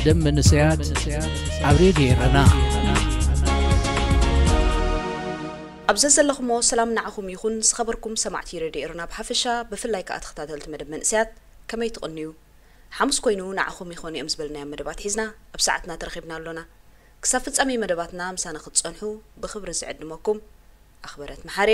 ደም መንእሰያት ኣብ ሬድዮ ኤረና። ኣብ ዘዘለኹሞ ሰላም ንዓኹም ይኹን። ዝኸበርኩም ሰማዕቲ ሬድዮ ኤረና ብሓፈሻ፣ ብፍላይ ከኣ ተኸታተልቲ መደብ መንእሰያት ከመይ ትቕንዩ? ሓሙስ ኮይኑ ንዓኹም ይኾኑ እዮም ዝበልናዮም መደባት ሒዝና ኣብ ሰዓትና ተረኺብና ኣሎና። ክሳብ ፍጻሜ መደባትና ምሳና ክትጸንሑ ብኽብሪ ዝዕድመኩም ኣኽበረት መሓሬ።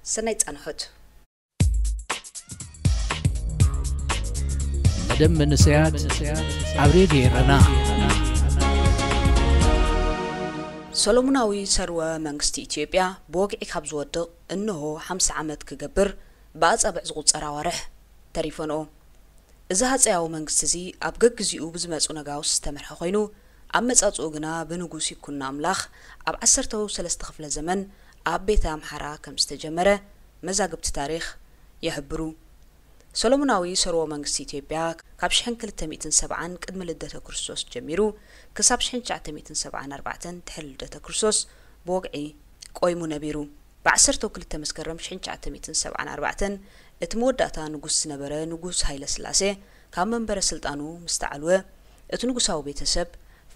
ሰናይ ጻንሖት። መደብ መንእሰያት ኣብ ሬድዮ ኤረና። ሰሎሙናዊ ሰርወ መንግስቲ ኢትዮጵያ ብወግዒ ካብ ዝወድቕ እንሆ ሓምሳ ዓመት ክገብር ብኣጻብዕ ዝቑጸር ኣዋርሕ ተሪፈንኦ። እዚ ሃጸያዊ መንግስቲ እዚ ኣብ ገግዜኡ ብዝመጹ ነጋውስ ዝተመርሐ ኮይኑ፣ ኣብ መጻጽኡ ግና ብንጉስ ይኩኖ ኣምላኽ ኣብ ዓሰርተው ሰለስተ ክፍለ ዘመን ኣብ ቤተ ኣምሓራ ከም ዝተጀመረ መዛግብቲ ታሪኽ ይሕብሩ። ሰሎሙናዊ ሰርወ መንግስቲ ኢትዮጵያ ካብ ሽሕን ክልተ ሚእትን ሰብዓን ቅድሚ ልደተ ክርስቶስ ጀሚሩ ክሳብ ሽሕን ትሽዓተ ሚእትን ሰብዓን ኣርባዕተን ድሕሪ ልደተ ክርስቶስ ብወግዒ ቆይሙ ነቢሩ። ብ ዓሰርተው ክልተ መስከረም ሽሕን ትሽዓተ ሚእትን ሰብዓን ኣርባዕተን እቲ መወዳእታ ንጉስ ዝነበረ ንጉስ ሃይለስላሴ ካብ መንበረ ስልጣኑ ምስ ተዓልወ፣ እቲ ንጉሳዊ ቤተሰብ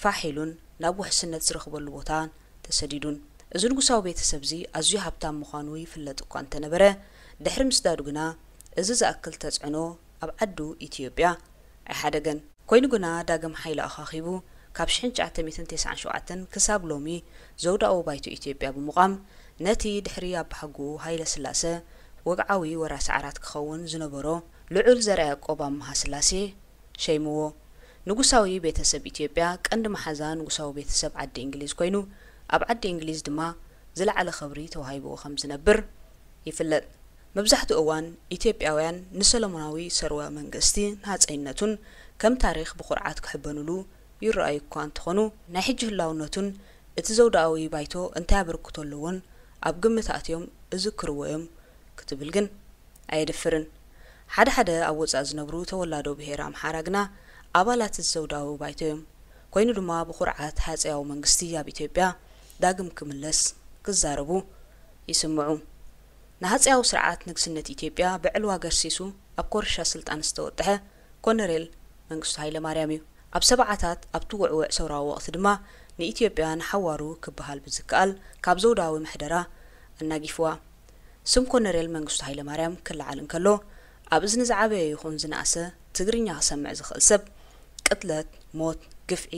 ፋሕ ኢሉን ናብ ውሕስነት ዝረኽበሉ ቦታን ተሰዲዱን። እዚ ንጉሳዊ ቤተሰብዚ ኣዝዩ ሃብታም ምዃኑ ይፍለጥ እኳ እንተነበረ፣ ድሕሪ ምስዳዱ ግና እዚ ዝኣክል ተጽዕኖ ኣብ ዓዱ ኢትዮጵያ ኣይሓደገን። ኮይኑ ግና ዳግም ሓይሊ ኣኻኺቡ ካብ ሽሕን ትሽዓተ ሚእትን ተስዓን ሸውዓተን ክሳብ ሎሚ ዘውዳዊ ባይቶ ኢትዮጵያ ብምቋም ነቲ ድሕሪ ኣባሓጎኡ ሃይለስላሰ ወግዓዊ ወራሲ ዓራት ክኸውን ዝነበሮ ልዑል ዘርኣያቆብ ኣምሃስላሴ ሸይምዎ። ንጉሳዊ ቤተሰብ ኢትዮጵያ ቀንዲ መሓዛ ንጉሳዊ ቤተሰብ ዓዲ እንግሊዝ ኮይኑ ኣብ ዓዲ እንግሊዝ ድማ ዝለዓለ ኽብሪ ተዋሂብዎ ከም ዝነብር ይፍለጥ። መብዛሕትኡ እዋን ኢትዮጵያውያን ንሰሎሞናዊ ሰርወ መንግስቲ ንሃጸይነቱን ከም ታሪኽ ብኹርዓት ክሕበኑሉ ይረኣዩ እኳ እንተኾኑ፣ ናይ ሕጂ ህላውነቱን እቲ ዘውዳኣዊ ባይቶ እንታይ ኣበርክቶ ኣለዎን ኣብ ግምት ኣእትዮም እዝክርዎ እዮም ክትብል ግን ኣየድፍርን። ሓደ ሓደ ኣብ ወጻኢ ዝነብሩ ተወላዶ ብሄረ ኣምሓራ ግና ኣባላት እዚ ዘውዳዊ ባይቶ እዮም። ኮይኑ ድማ ብኹርዓት ሃጸያዊ መንግስቲ ኣብ ኢትዮጵያ ዳግም ክምለስ ክዛረቡ ይስምዑ። ንሃጸያዊ ስርዓት ንግስነት ኢትዮጵያ ብዕልዋ ገርሲሱ ኣብ ኮርሻ ስልጣን ዝተወጠሐ ኮነሬል መንግስቱ ሃይለማርያም እዩ። ኣብ ሰብዓታት ኣብቲ ውዕውዕ ሰውራዊ ወቕቲ ድማ ንኢትዮጵያ ንሓዋሩ ክበሃል ብዝከኣል ካብ ዘውዳዊ ምሕደራ ኣናጊፍዋ። ስም ኮነሬል መንግስቱ ሃይለማርያም ክለዓል እንከሎ ኣብ እዝኒ ዝዓበየ ይኹን ዝነኣሰ ትግርኛ ክሰምዕ ዝኽእል ሰብ ቅትለት፣ ሞት፣ ግፍዒ፣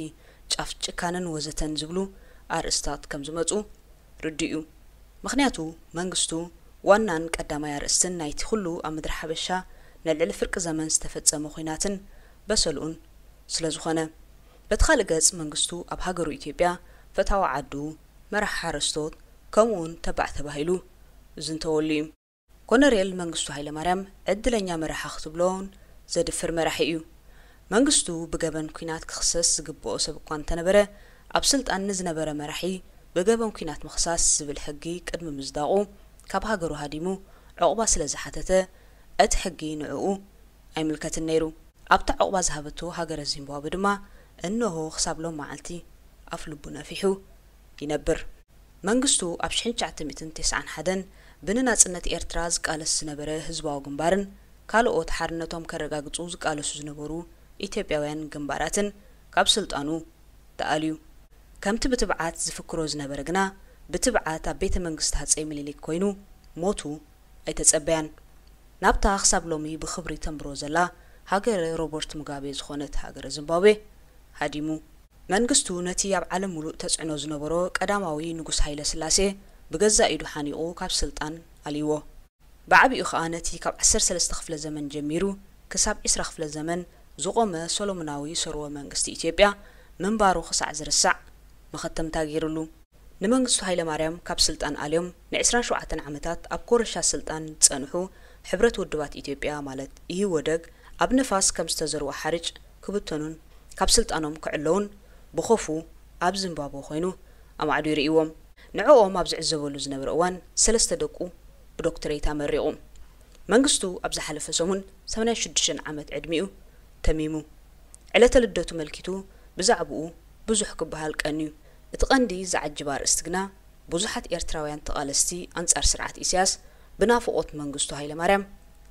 ጫፍ ጭካነን ወዘተን ዝብሉ ኣርእስታት ከም ዝመጹ ርዱእ እዩ። ምኽንያቱ መንግስቱ ዋናን ቀዳማይ ኣርእስትን ናይቲ ኩሉ ኣብ ምድሪ ሓበሻ ንልዕሊ ፍርቂ ዘመን ዝተፈጸመ ኹናትን በሰልኡን ስለ ዝኾነ። በቲ ካልእ ገጽ መንግስቱ ኣብ ሃገሩ ኢትዮጵያ ፈታዊ ዓዱ፣ መራሒ ሓረስቶት ከምኡውን ተባዕ ተባሂሉ ዝዝንተወሉ እዩ። ኮነሬል መንግስቱ ሃይለማርያም ዕድለኛ መራሒ ክትብሎን ዘድፍር መራሒ እዩ። መንግስቱ ብገበን ኲናት ክኽሰስ ዝግብኦ ሰብ እኳ እንተነበረ፣ ኣብ ስልጣን ንዝነበረ መራሒ ብገበን ኲናት ምኽሳስ ዝብል ሕጊ ቅድሚ ምጽዳቑ ካብ ሃገሩ ሃዲሙ ዑቕባ ስለ ዝሓተተ፣ እቲ ሕጊ ንዕኡ ኣይምልከትን ነይሩ። ኣብታ ዑቕባ ዝሃበቶ ሃገረ ዚምባብወ ድማ እንሆ ክሳብ ሎም መዓልቲ ኣፍ ልቡ ነፊሑ ይነብር። መንግስቱ ኣብ ሽሕን ትሽዓተ ሚእትን ተስዓን ሓደን ብንናጽነት ኤርትራ ዝቃለስ ዝነበረ ህዝባዊ ግንባርን ካልኦት ሓርነቶም ከረጋግጹ ዝቃለሱ ዝነበሩ ኢትዮጵያውያን ግንባራትን ካብ ስልጣኑ ተኣልዩ። ከምቲ ብትብዓት ዝፍክሮ ዝነበረ ግና ብትብዓት ኣብ ቤተ መንግስቲ ሃጸይ ምኒልክ ኮይኑ ሞቱ ኣይተጸበያን። ናብታ ክሳብ ሎሚ ብኽብሪ ተንብሮ ዘላ ሃገረ ሮበርት ሙጋቤ ዝኾነት ሃገረ ዚምባብዌ ሃዲሙ። መንግስቱ ነቲ ኣብ ዓለም ሙሉእ ተጽዕኖ ዝነበሮ ቀዳማዊ ንጉስ ሃይለ ስላሴ ብገዛእ ኢዱ ሓኒቑ ካብ ስልጣን ኣልይዎ። ብዓቢኡ ኸኣ ነቲ ካብ ዓሰርተ ሰለስተ ክፍለ ዘመን ጀሚሩ ክሳብ ዕስራ ክፍለ ዘመን ዝቖመ ሰሎሙናዊ ሰርወ መንግስቲ ኢትዮጵያ ምንባሩ ክሳዕ ዝርሳዕ መኸተምታ ገይሩሉ። ንመንግስቱ ሃይለማርያም ካብ ስልጣን ኣልዮም ንዕስራን ሸውዓተን ዓመታት ኣብ ኮረሻ ስልጣን ዝጸንሑ ሕብረት ውድባት ኢትዮጵያ ማለት ኢህወደግ ኣብ ንፋስ ከም ዝተዘርወ ሓርጭ ክብተኑን ካብ ስልጣኖም ክዕለዉን ብኾፉ ኣብ ዚምባብወ ኮይኑ ኣማዕዱ ይርእይዎም። ንዕኦም ኣብ ዝዕዘበሉ ዝነበረ እዋን ሰለስተ ደቁ ብዶክትሬት ኣመሪቑ። መንግስቱ ኣብ ዝሓለፈ ሰሙን ሰማንያን ሽዱሽተን ዓመት ዕድሚኡ ተሚሙ። ዕለተ ልደቱ መልኪቱ ብዛዕብኡ ብዙሕ ክበሃል ቀንዩ። እቲ ቀንዲ ዘዓጅብ ኣርእስቲ ግና ብዙሓት ኤርትራውያን ተቓለስቲ ኣንጻር ስርዓት ኢሳያስ ብናፍቖት መንግስቱ ሃይለማርያም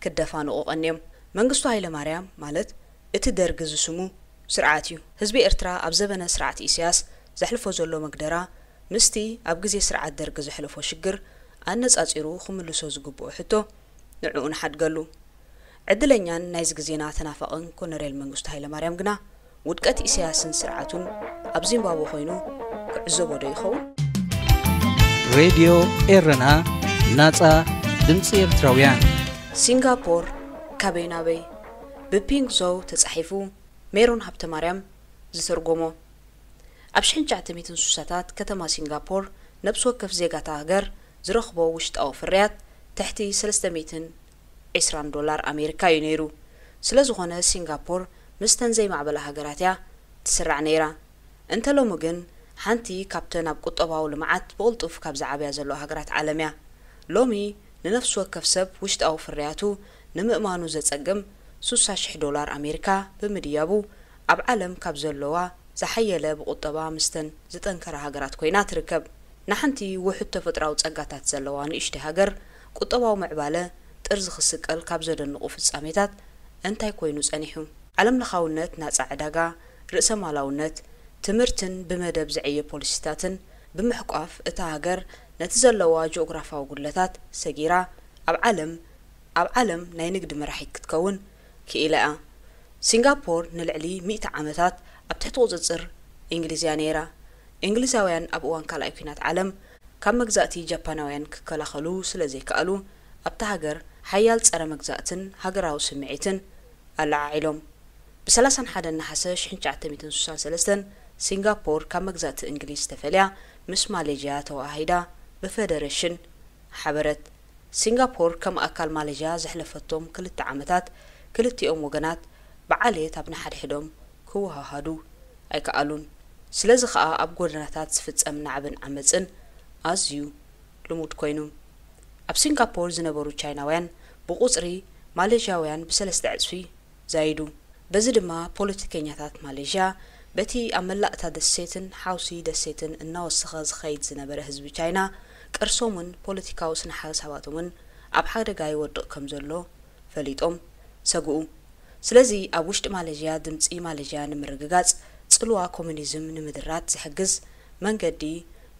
ክደፋንቑ ቀንዮም። መንግስቱ ሃይለማርያም ማለት እቲ ደርጊ ዝስሙ ስርዓት እዩ። ህዝቢ ኤርትራ ኣብ ዘበነ ስርዓት ኢሳያስ ዘሕልፎ ዘሎ መግደራ ምስቲ ኣብ ግዜ ስርዓት ደርግ ዘሕለፎ ሽግር ኣነጻጺሩ ክምልሶ ዝግብኦ ሕቶ ንዕኡ ንሓድገሉ። ዕድለኛን ናይዚ ግዜና ተናፋቕን ኮነሬል መንግስቱ ሃይለማርያም ግና ውድቀት ኢሳያስን ስርዓቱን ኣብ ዚምባብወ ኮይኑ ክዕዘቦ ዶ ይኸውን? ሬድዮ ኤረና፣ ናጻ ድምጺ ኤርትራውያን። ሲንጋፖር ካበይ ናበይ? ብፒንግ ዞው ተጻሒፉ፣ ሜሮን ሃብተማርያም ዝተርጎሞ። ኣብ ሽሕን ትሽዓተ ሚእትን ስሳታት ከተማ ሲንጋፖር ነብሲ ወከፍ ዜጋታ ሃገር ዝረኽቦ ውሽጣዊ ፍርያት ትሕቲ ሰለስተ ሚእትን ዕስራን ዶላር ኣሜሪካ እዩ ነይሩ። ስለ ዝኾነ ሲንጋፖር ምስተን ዘይማዕበላ ሃገራት እያ ትስራዕ ነይራ። እንተ ሎሚ ግን ሓንቲ ካብተን ኣብ ቁጠባዊ ልምዓት ብቕልጡፍ ካብ ዝዓብያ ዘለዋ ሃገራት ዓለም እያ። ሎሚ ንነፍሲ ወከፍ ሰብ ውሽጣዊ ፍርያቱ ንምእማኑ ዘጸግም ሱሳ ሽሕ ዶላር ኣሜሪካ ብምድያቡ ኣብ ዓለም ካብ ዘለዋ ዝሓየለ ብቁጠባ ምስተን ዝጠንከራ ሃገራት ኮይና ትርከብ። ንሓንቲ ውሑድ ተፈጥራዊ ጸጋታት ዘለዋ ንእሽተይ ሃገር ቁጠባዊ ምዕባለ ጥርዚ ክስቀል ካብ ዘደንቑ ፍጻሜታት እንታይ ኮይኑ ጸኒሑ? ዓለምለኻውነት ናጻ ዕዳጋ፣ ርእሰማላውነት፣ ትምህርትን ብመደብ ዝዕየ ፖሊሲታትን ብምሕቋፍ እታ ሃገር ነቲ ዘለዋ ጂኦግራፋዊ ጉድለታት ሰጊራ ኣብ ዓለም ኣብ ዓለም ናይ ንግዲ መራሒት ክትከውን ክኢላ እያ። ሲንጋፖር ንልዕሊ ሚእቲ ዓመታት ኣብ ትሕቲ ቁጽጽር እንግሊዝ እያ ነይራ። እንግሊዛውያን ኣብ እዋን ካልኣይ ኲናት ዓለም ካብ መግዛእቲ ጃፓናውያን ክከላኸሉ ስለ ዘይከኣሉ ኣብታ ሃገር ሓያል ጸረ መግዛእትን ሃገራዊ ስምዒትን ኣለዓዒሎም። ብ ሰላሳን ሓደን ነሓሰ ሽሕን ትሽዓተ ሚእትን ስሳን ሰለስተን ሲንጋፖር ካብ መግዛእቲ እንግሊዝ ተፈልያ ምስ ማሌዥያ ተወሃሂዳ ብፈደረሽን ሓበረት። ሲንጋፖር ከም ኣካል ማሌዥያ ዘሕለፈቶም ክልተ ዓመታት ክልቲኦም ወገናት ብዓሌት ኣብ ንሓድሕዶም ክወሃሃዱ ኣይከኣሉን። ስለዚ ከኣ ኣብ ጎደናታት ዝፍጸም ናዕብን ዓመጽን ኣዝዩ ልሙድ ኮይኑ። ኣብ ሲንጋፖር ዝነበሩ ቻይናውያን ብቑጽሪ ማሌዥያውያን ብሰለስተ ዕጽፊ ዛይዱ። በዚ ድማ ፖለቲከኛታት ማሌዥያ በቲ ኣብ መላእ እታ ደሴትን ሓውሲ ደሴትን እናወሰኸ ዝኸይድ ዝነበረ ህዝቢ ቻይና ቅርሶምን ፖለቲካዊ ስነ ሓሳባቶምን ኣብ ሓደጋ ይወድቕ ከም ዘሎ ፈሊጦም ሰግኡ። ስለዚ ኣብ ውሽጢ ማሌዥያ ድምጺ ማሌዥያ ንምርግጋጽ ጽልዋ ኮሙኒዝም ንምድራት ዝሕግዝ መንገዲ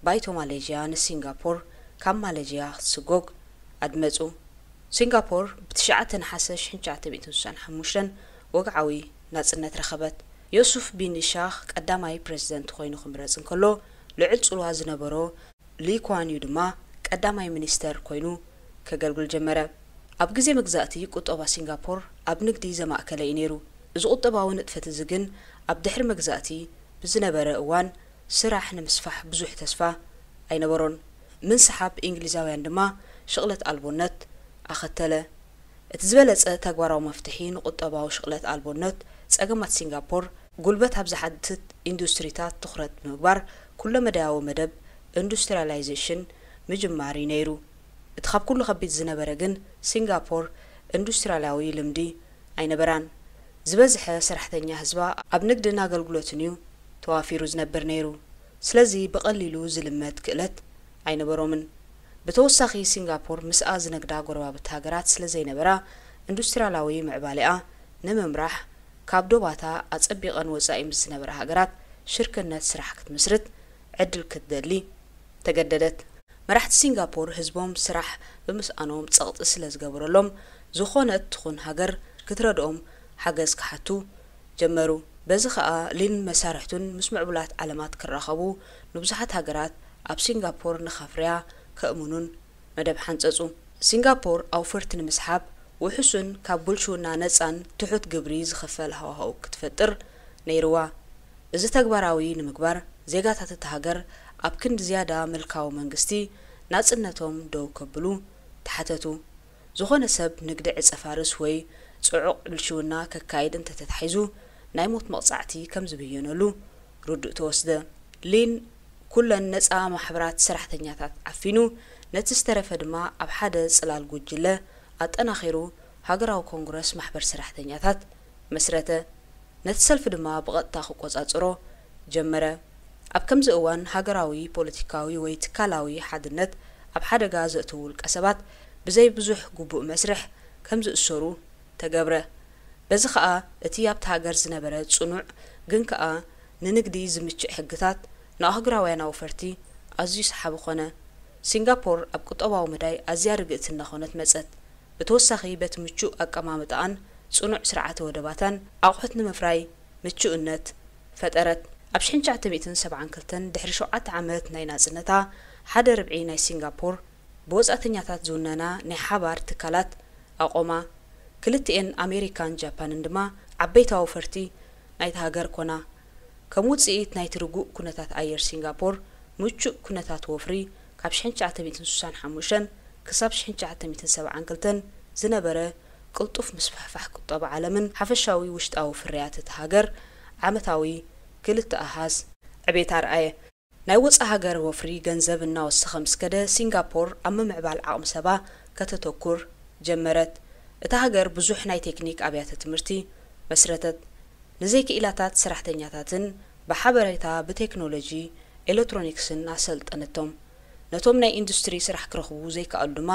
ባይቶ ማሌዥያ ንሲንጋፖር ካብ ማሌዥያ ክትስጎግ ኣድመጹ። ሲንጋፖር ብ ትሽዓተ ነሓሰ ሽሕን ትሽዓተ ሚእትን ስሳን ሓሙሽተን ወግዓዊ ናጽነት ረኸበት። ዮሱፍ ቢን ሻህ ቀዳማይ ፕረዚደንት ኮይኑ ክምረጽ እንከሎ፣ ልዑል ጽልዋ ዝነበሮ ሊ ኳን ዩ ድማ ቀዳማይ ሚኒስተር ኮይኑ ከገልግል ጀመረ። ኣብ ግዜ መግዛእቲ ቁጠባ ሲንጋፖር ኣብ ንግዲ ዘማእከለ እዩ ነይሩ። እዚ ቁጠባዊ ንጥፈት እዚ ግን ኣብ ድሕሪ መግዛእቲ ብዝነበረ እዋን ስራሕ ንምስፋሕ ብዙሕ ተስፋ ኣይነበሮን። ምንስሓብ እንግሊዛውያን ድማ ሽቕለት ኣልቦነት ኣኸተለ። እቲ ዝበለጸ ተግባራዊ መፍትሒ ንቁጠባዊ ሽቕለት ኣልቦነት ጸገማት ሲንጋፖር፣ ጉልበት ኣብ ዝሓትት ኢንዱስትሪታት ትኹረት ብምግባር ኩለ መዳያዊ መደብ ኢንዱስትሪያላይዜሽን ምጅማር እዩ ነይሩ። እቲ ካብ ኩሉ ከቢድ ዝነበረ ግን ሲንጋፖር ኢንዱስትሪያላዊ ልምዲ ኣይነበራን። ዝበዝሐ ሰራሕተኛ ህዝባ ኣብ ንግድን ኣገልግሎትን እዩ ተዋፊሩ ዝነብር ነይሩ። ስለዚ ብቐሊሉ ዝልመድ ክእለት ኣይነበሮምን። ብተወሳኺ ሲንጋፖር ምስኣ ዝነግዳ ጎረባብቲ ሃገራት ስለ ዘይነበራ ኢንዱስትሪያላዊ ምዕባሌኣ ንምምራሕ ካብ ዶባታ ኣጸቢቐን ወጻኢ ምስ ዝነበራ ሃገራት ሽርክነት ስራሕ ክትምስርት ዕድል ክትደሊ ተገደደት። መራሕቲ ሲንጋፖር ህዝቦም ስራሕ ብምስኣኖም ጸቕጢ ስለ ዝገበረሎም፣ ዝኾነት ትኹን ሃገር ክትረድኦም ሓገዝ ክሓቱ ጀመሩ። በዚ ኸኣ ሊን መሳርሕቱን ምስ ምዕቡላት ዓለማት ክራኸቡ፣ ንብዙሓት ሃገራት ኣብ ሲንጋፖር ንኸፍርያ ከእምኑን መደብ ሓንጸጹ። ሲንጋፖር ኣውፈርቲ ንምስሓብ፣ ውሑስን ካብ ብልሽውና ነጻን ትሑት ግብሪ ዝኽፈል ሃዋህው ክትፈጥር ነይርዋ። እዚ ተግባራዊ ንምግባር፣ ዜጋታት እታ ሃገር ኣብ ክንዲ ዝያዳ ምልካዊ መንግስቲ ናጽነቶም ደው ከብሉ ተሓተቱ። ዝኾነ ሰብ ንግዲ ዕጸ ፋርስ ወይ ጽዑቕ ብልሽውና ከካይድ እንተተታሒዙ፣ ናይ ሞት መቕጻዕቲ ከም ዝብየነሉ ርዱእ ተወስደ። ሊን ኩለን ነጻ ማሕበራት ሰራሕተኛታት ዓፊኑ፣ ነቲ ዝተረፈ ድማ ኣብ ሓደ ጽላል ጉጅለ ኣጠናኺሩ ሃገራዊ ኮንግረስ ማሕበር ሰራሕተኛታት መስረተ። ነቲ ሰልፊ ድማ ብቐጥታ ክቆጻጸሮ ጀመረ። ኣብ ከምዚ እዋን ሃገራዊ፣ ፖለቲካዊ ወይ ትካላዊ ሓድነት ኣብ ሓደጋ ዘእትዉ ውልቀ ሰባት ብዘይ ብዙሕ ግቡእ መስርሕ ከም ዝእሰሩ ተገብረ። በዚ ኸኣ እቲ ኣብቲ ሃገር ዝነበረ ጽኑዕ ግን ከኣ ንንግዲ ዝምችእ ሕግታት ንኣህጉራውያን ኣውፈርቲ ኣዝዩ ሰሓቢ ኾነ። ሲንጋፖር ኣብ ቁጠባዊ መዳይ ኣዝያ ርግእቲ እናኾነት መጸት። ብተወሳኺ በቲ ምቹእ ኣቀማምጣኣን ጽኑዕ ስርዓተ ወደባታን ኣቑሑት ንምፍራይ ምቹእነት ፈጠረት። ኣብ ሽሕን ትሽዓተ ሚእትን ሰብዓን ክልተን ድሕሪ ሸውዓተ ዓመት ናይ ናጽነታ ሓደ ርብዒ ናይ ሲንጋፖር ብወጻእተኛታት ዝውነና ናይ ሓባር ትካላት ኣቆማ። ክልቲኤን ኣሜሪካን ጃፓንን ድማ ዓበይቲ ኣውፈርቲ ናይቲ ሃገር ኮና። ከም ውጽኢት ናይቲ ርጉእ ኩነታት ኣየር ሲንጋፖር ምቹእ ኩነታት ወፍሪ ካብ ሽሕን ትሽዓተ ሚእትን ስሳን ሓሙሽተን ክሳብ ሽሕን ትሽዓተ ሚእትን ሰብዓን ክልተን ዝነበረ ቅልጡፍ ምስፍሕፋሕ ቁጠባ ዓለምን ሓፈሻዊ ውሽጣዊ ፍርያት እቲ ሃገር ዓመታዊ ክልተ ኣሃዝ ዕቤት ኣርኣየ። ናይ ወጻኢ ሃገር ወፍሪ ገንዘብ እናወሰኸ ምስ ከደ ሲንጋፖር ኣብ ምምዕባል ዓቕሚ ሰባ ከተተኩር ጀመረት። እታ ሃገር ብዙሕ ናይ ቴክኒክ ኣብያተ ትምህርቲ መስረተት። ንዘይክኢላታት ሰራሕተኛታትን ብሓበሬታ ብቴክኖሎጂ ኤሌክትሮኒክስን ኣሰልጠነቶም። ነቶም ናይ ኢንዱስትሪ ስራሕ ክረኽቡ ዘይከኣሉ ድማ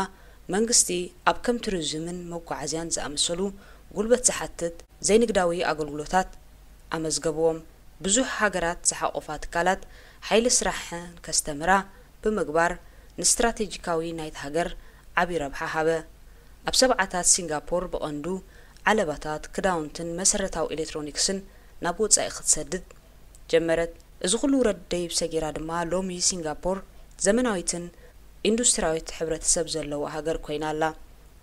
መንግስቲ ኣብ ከም ቱሪዝምን መጓዓዝያን ዝኣመሰሉ ጉልበት ዝሓትት ዘይንግዳዊ ኣገልግሎታት ኣመዝገብዎም። ብዙሕ ሃገራት ዝሓቆፋ ትካላት ሓይሊ ስራሕን ከስተምራ ብምግባር ንስትራቴጂካዊ ናይቲ ሃገር ዓቢ ረብሓ ሃበ። ኣብ ሰብዓታት ሲንጋፖር ብቐንዱ ዓለባታት፣ ክዳውንትን መሰረታዊ ኤሌክትሮኒክስን ናብ ወጻኢ ክትሰድድ ጀመረት። እዚ ኩሉ ውረድ ደይብ ሰጊራ ድማ ሎሚ ሲንጋፖር ዘመናዊትን ኢንዱስትሪያዊት ሕብረተሰብ ዘለዋ ሃገር ኮይና ኣላ።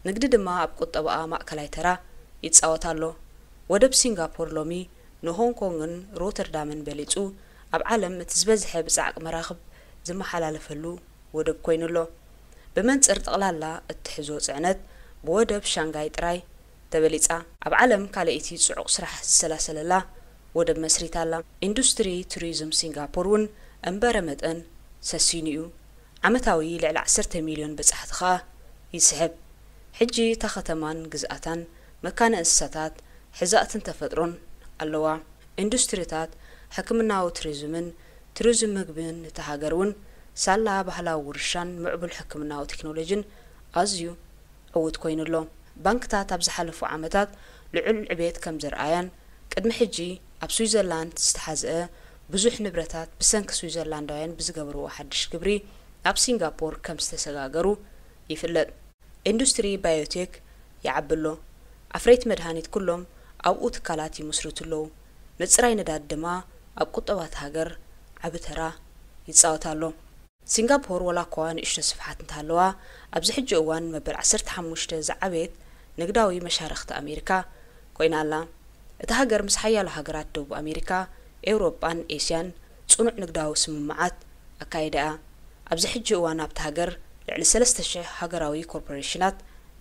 ንግዲ ድማ ኣብ ቁጠባኣ ማእከላይ ተራ ይጻወት ኣሎ። ወደብ ሲንጋፖር ሎሚ ንሆንግ ኮንግን ሮተርዳምን በሊጹ ኣብ ዓለም እቲ ዝበዝሐ ብጻዕቂ መራኽብ ዝመሓላለፈሉ ወደብ ኮይኑ ኣሎ። ብመንጽር ጠቕላላ እትሕዞ ጽዕነት ብወደብ ሻንጋይ ጥራይ ተበሊጻ። ኣብ ዓለም ካልኣይቲ ጽዑቕ ስራሕ ዝሰላሰለላ ወደብ መስሪታ ኣላ። ኢንዱስትሪ ቱሪዝም ሲንጋፖር እውን እምበረ መጠን ሰሲኑ እዩ። ዓመታዊ ልዕሊ ዓሰርተ ሚልዮን በጻሕቲ ኸኣ ይስሕብ። ሕጂ እታ ከተማን ግዝኣታን መካነ እንስሳታት፣ ሕዛእትን ተፈጥሮን ኣለዋ። ኢንዱስትሪታት ሕክምናዊ ቱሪዝምን ቱሪዝም ምግብን እታ ሃገር እውን ሳላ ባህላዊ ውርሻን ምዕቡል ሕክምናዊ ቴክኖሎጂን ኣዝዩ ዕዉት ኮይኑ ኣሎ። ባንክታት ኣብ ዝሓለፉ ዓመታት ልዑል ዕቤት ከም ዘርኣያን ቅድሚ ሕጂ ኣብ ስዊዘርላንድ ዝተሓዝአ ብዙሕ ንብረታት ብሰንኪ ስዊዘርላንዳውያን ብዝገበርዎ ሓድሽ ግብሪ ናብ ሲንጋፖር ከም ዝተሰጋገሩ ይፍለጥ። ኢንዱስትሪ ባዮቴክ ይዓቢ ኣሎ። ኣፍረይቲ መድሃኒት ኩሎም ኣብኡ ትካላት ይምስርቱ ኣለዉ። ምጽራይ ነዳዲ ድማ ኣብ ቁጠባ እታ ሃገር ዓቢ ተራ ይጻወት ኣሎ። ሲንጋፖር ዋላ እኳ ንእሽቶ ስፍሓት እንተሃለዋ፣ ኣብዚ ሕጂ እዋን መበል ዓሰርተ ሓሙሽተ ዝዓበየት ንግዳዊ መሻርኽቲ ኣሜሪካ ኮይና ኣላ። እታ ሃገር ምስ ሓያሎ ሃገራት ደቡብ ኣሜሪካ፣ ኤውሮጳን ኤስያን ጽኑዕ ንግዳዊ ስምምዓት ኣካይዳ እያ። ኣብዚ ሕጂ እዋን ኣብታ ሃገር ልዕሊ ሰለስተ ሽሕ ሃገራዊ ኮርፖሬሽናት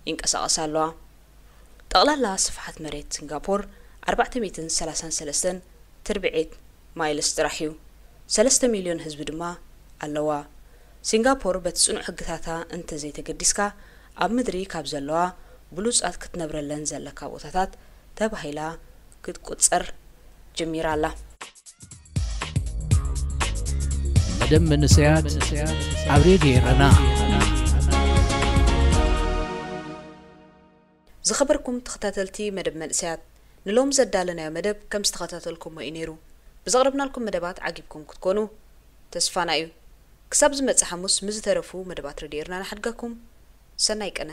ይንቀሳቐሳ ኣለዋ። ጠቕላላ ስፍሓት መሬት ሲንጋፖር ኣርባዕተ ሚእትን ሰላሳን ሰለስተን ትርብዒት ማይልስ ጥራሕ እዩ። ሰለስተ ሚልዮን ህዝቢ ድማ ኣለዋ። ሲንጋፖር በቲ ጽኑዕ ሕግታታ እንተዘይተገዲስካ ኣብ ምድሪ ካብ ዘለዋ ብሉጻት ክትነብረለን ዘለካ ቦታታት ተባሂላ ክትቁጸር ጀሚራ ኣላ። መደብ መንእሰያት ኣብ ሬድዮ ኤረና። ዝኸበርኩም ተኸታተልቲ መደብ መንእሰያት፣ ንሎም ዘዳለናዮ መደብ ከም ዝተኸታተልኩሞ እዩ ነይሩ። ብዘቕረብናልኩም መደባት ዓጊብኩም ክትኮኑ ተስፋና እዩ። ክሳብ ዝመጽእ ሓሙስ ምስ ዝተረፉ መደባት ሬድዮ ኤረና ንሓድጋኩም። ሰናይ ቀነ።